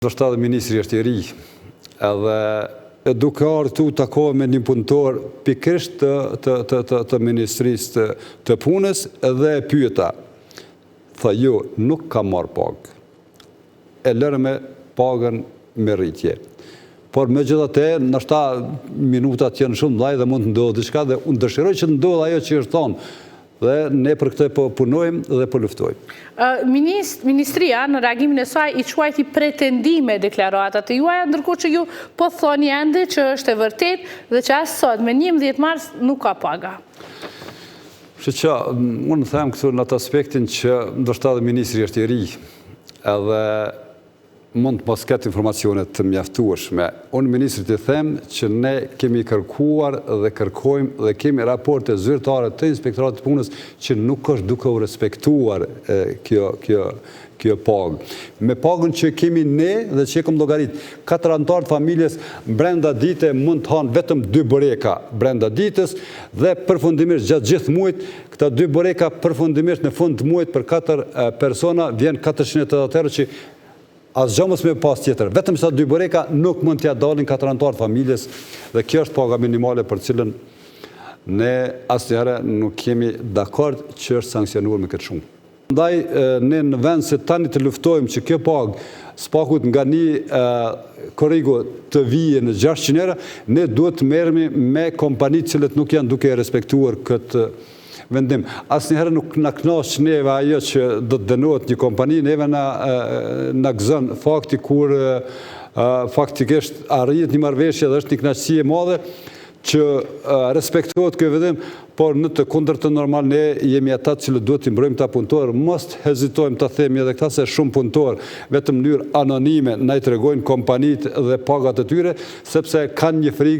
Ndoshta edhe ministri është i ri, edhe duke ardhur këtu u takova me një punëtor pikërisht të të të të, të Ministrisë të, të Punës dhe e pyeta. Tha jo, nuk kam marrë pagë. E lëre me pagën me rritje. Por megjithatë, ndoshta minutat janë shumë të mëdha dhe mund të ndodhë diçka dhe unë dëshiroj që të ndodhë ajo që është thonë Dhe ne për këtë po punojmë dhe po luftojmë. Ministria në reagimin e saj i quajti pretendime deklaratat e juaja, ndërkohë që ju po thoni ende që është e vërtetë dhe që as sot me 11 mars nuk ka paga. Shqyqa, unë them këtu në atë aspektin që ndoshta edhe ministri është i ri, edhe mund të mos ketë informacione të mjaftueshme. Unë ministrit i them që ne kemi kërkuar dhe kërkojmë dhe kemi raporte zyrtare të Inspektoratit të Punës që nuk është duke u respektuar kjo kjo kjo pagë. Me pagën që kemi ne dhe që e kom llogarit, katër anëtarë të familjes brenda dite mund të hanë vetëm dy boreka brenda ditës dhe përfundimisht gjatë gjithë muajit këta dy boreka përfundimisht në fund të muajit për katër persona vjen 480 euro që Asgjë mos me pas tjetër, vetëm sa dy boreka nuk mund t'ia dalin katër anëtarë të familjes dhe kjo është paga minimale për cilën ne asnjëherë nuk jemi dakord që është sanksionuar me këtë shumë. Ndaj ne në vend se tani të luftojmë që kjo pagë së pakut nga një korriku të vijë në 600 euro, ne duhet të merremi me kompanitë të cilët nuk janë duke e respektuar këtë vendim. Asnjëherë nuk na kënaq neve ajo që do të dënohet një kompani, neve na na gëzon fakti kur faktikisht arrihet një marrëveshje dhe është një kënaqësi e madhe që respektohet ky vendim, por në të kundërtën normal ne jemi ata të cilët duhet t'i mbrojmë këta punëtorë, mos të hezitojmë ta themi edhe këta se shumë punëtorë vetëm në mënyrë anonime na i tregojnë kompanitë dhe pagat e tyre, sepse kanë një frikë.